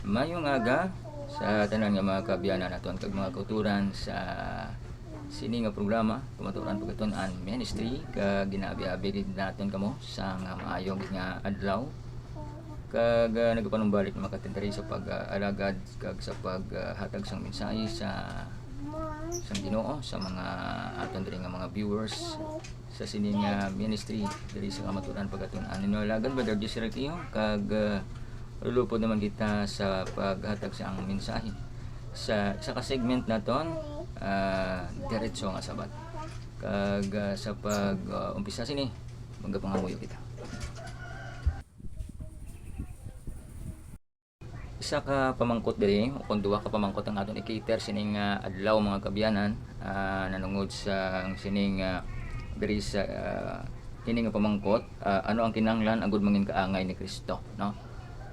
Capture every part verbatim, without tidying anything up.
Mayong aga sa tanan nga mga kaabyanan naton kag mga kauturan sa sini nga programa, Kamatuoran Pagatun-an Ministry, kag ginaabi-abi gid naton kamo sa nga maayo gid nga adlaw. Kag, ah, nagapanumbalik na makatindari sa pag-alagad kag sa paghatag sang mensahe sa, sang Ginoo sa mga aton diri nga mga viewers sa sini nga ministry diri sa Kamatuoran Pagatun-an. Inyo alagad, Brother Jesse Requejo, kag, ah, lulupod naman kita sa paghatag sa ang mensahe. Sa isa ka segment naton, ah, diretso nga sabat. Kag, ah, sa pag, ah, umpisa sini, magapangamuyo kita. Isa ka pamangkot diri, o kung duha ka pamangkot ang aton i-cater sining, ah, adlaw, mga kaabyanan, ah, nanungod sa sining, ah, diri sa, ah, ini nga pamangkot, ah, ano ang kinahanglan agud mangin kaangay ni Kristo, no?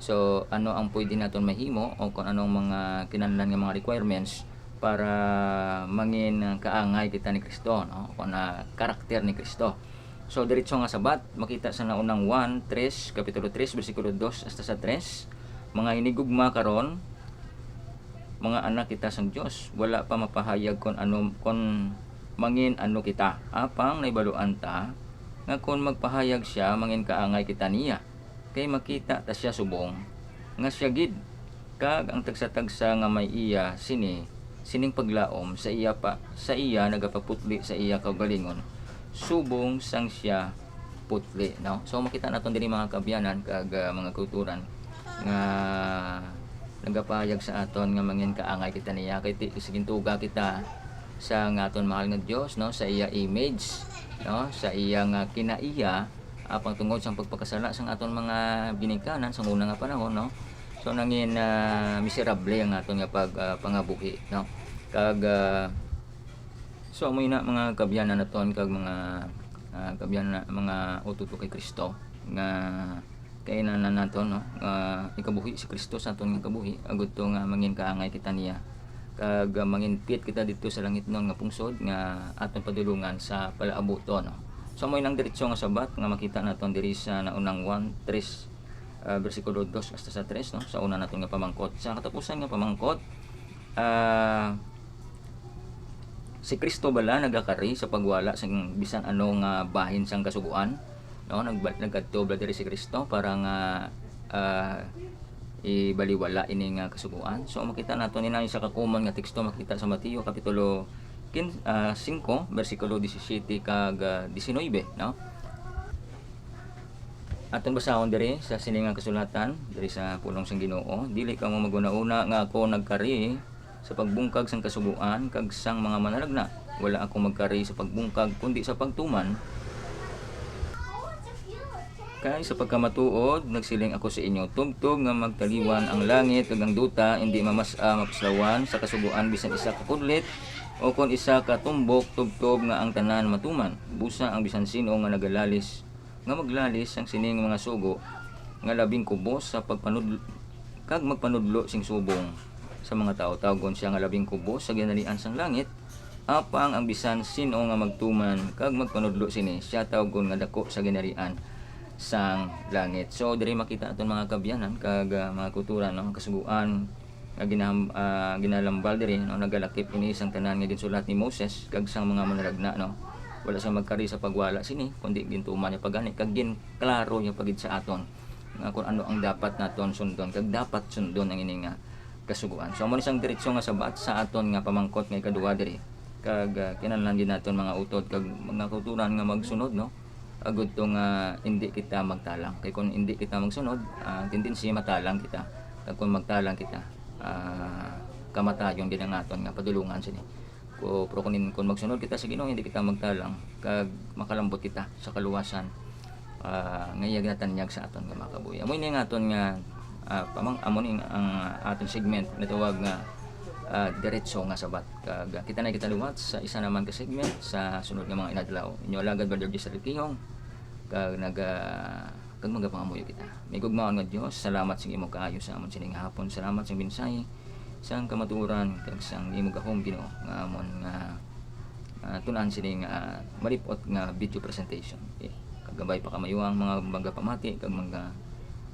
So, ano ang pwede naton mahimo o kung anong mga kinahanglan nga mga requirements para mangin, ah, kaangay kita ni Kristo, no? O na karakter ni Kristo. So, diretso nga sabat, makita sa naunang Juan tres, Kapitulo tres, bersikulo dos hasta sa tres, mga hinigugma karon, mga anak kita sang Dios, wala pa mapahayag kon ano, kon mangin ano kita. Apang nahibaluan ta nga kon magpahayag sia, mangin kaangay kita niya, kay makita ta sia subong nga sia gid, kag ang tagsa-tagsa nga may iya sini, sining paglaom sa iya pa, sa iya nagapaputli sa iya kaugalingon, subong sang sia putli, no? So, makita naton diri, mga kaabyanan kag, ah, mga kauturan, nga nagapahayag sa aton nga mangin kaangay kita niya, kay ti-, sige, gintuga kita sa nga aton mahal nga Dios, no, sa iya image, no, sa iya nga kinaiya, apang tungod sang pagpakasala sang aton mga ginikanan sang una nga panahon, no? So, nangin, ah, miserable ang aton nga pag, ah, pangabuhi, no? Kag, ah, so, amo ina, mga kaabyanan naton kag mga, ah, kaabyanan, mga utod kay Kristo, nga kailangan naton, no, nga ikabuhi si Kristo sa aton nga kabuhi, agud to nga mangin kaangay kita niya, kag, ah, mangin fit kita didto sa langitnon nga pungsod nga aton padulongan sa palaabuton, no? So, amo inang diretso nga sabat nga makita naton diri sa naunang Juan tres, ah, bersikulo dos hasta sa tres, no, sa una naton nga pamangkot. Sa katapusan nga pamangkot, ah, si Kristo bala nagakari sa pagwala sang bisan ano nga bahin sang Kasugoan? No, nagba-, nagkadto bala diri si Kristo para nga, ah, ibaliwala ini nga Kasugoan? So, makita naton ini isa ka common nga teksto makita sa Mateo Kapitulo quince, ah, singko, bersikulo disisiete kag, ah, disinuybe, no? Aton basahon diri sa sini nga kasulatan, diri sa pulong sang Ginoo, "Dili kamo maghunahuna nga ako nagkari sa pagbungkag sang Kasugoan kag sang mga manalagna. Wala ako magkari sa pagbungkag, kundi sa pagtuman. Kay sa pagkamatuod, nagsiling ako sa inyo, tubtob nga magtaliwan ang langit kag ang duta, indi mamas-a mapuslawan sa Kasugoan bisan isa ka kudlit, o kon isa ka tumbok, tubtob nga ang tanan matuman. Busa ang bisan sin-o nga nagalalis, nga maglalis sang sining mga sugo nga labing kubos sa pagpanudlo, kag magpanudlo sing subong sa mga tawo, tawgon sia nga labing kubos sa ginharian sang langit. Apang ang bisan sin-o nga magtuman kag magpanudlo sini, sia tawgon nga dako sa ginharian sang langit." So, diri makita aton mga kaabyanan kag, ah, mga kauturan, no, ang Kasugoan nga ginaham-, ah, ginalambal diri, no, nagalakip ini sang tanan nga ginsulat ni Moses kag sang mga manalagna, no. Wala siya magkari sa pagwala sini, kundi gintuman niya pa gani kag ginklaro niya pa gid sa aton nga kon ano ang dapat naton sundon kag dapat sundon ang ini nga Kasugoan. So, amo ni sang diretso nga sabat sa aton nga pamangkot nga ikaduha diri. Kag, ah, kinahanglan gid naton mga utod kag mga kauturan nga magsunod, no? Agud to nga indi kita magtalang. Kay kon indi kita magsunod, ah, ang tendency matalang kita. Kag kon magtalang kita, ah, kamatayon gid ang aton nga padulongan sini. Ko, pero kung, kung magsunod kita sa Ginoo, hindi kita magtalang, kag makalambot kita sa kaluwasan, ah, nga iya ginatanyag sa aton nga mga kabuhi. Amo ini nga aton nga, ah, pamang-, amo ni ang aton segment natawag nga, ah, Diretso nga Sabat. Kag kita na kita liwat sa isa naman ka segment sa sunod nga mga inadlaw. Inyo alagad, Brother Giselle Quijong, kag naga-, kag magapangamuyo kita. May gugmaon nga Dios, salamat sa imo kaayo sa amon sining hapon. Salamat sa mensahe, sang kamatuoran, kag sang imo gahom, Ginoo, nga amon nga, ah, tun-an sini nga, ah, malip-ot nga video presentation. Okay. Kag gabay pa kamayo ang mga magapamati kag mga,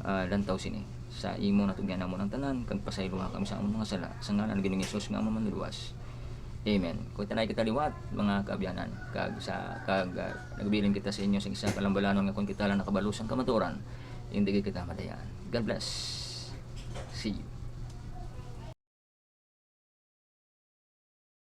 ah, lantaw sini. sa imo natugyan namon ang tanan, kag pasayloa kami sa amon mga sala, sa ngalan ni Ginoong Jesus nga amon Manluwas. Amen. Kung tanay kita liwat, mga kaabyanan, kag sa, kag, ah, nagabilin kita sa inyo sa isa ka lambalanon nga kung kita lang nakabalo sang kamatuoran, hindi kita madayaan. God bless. See you.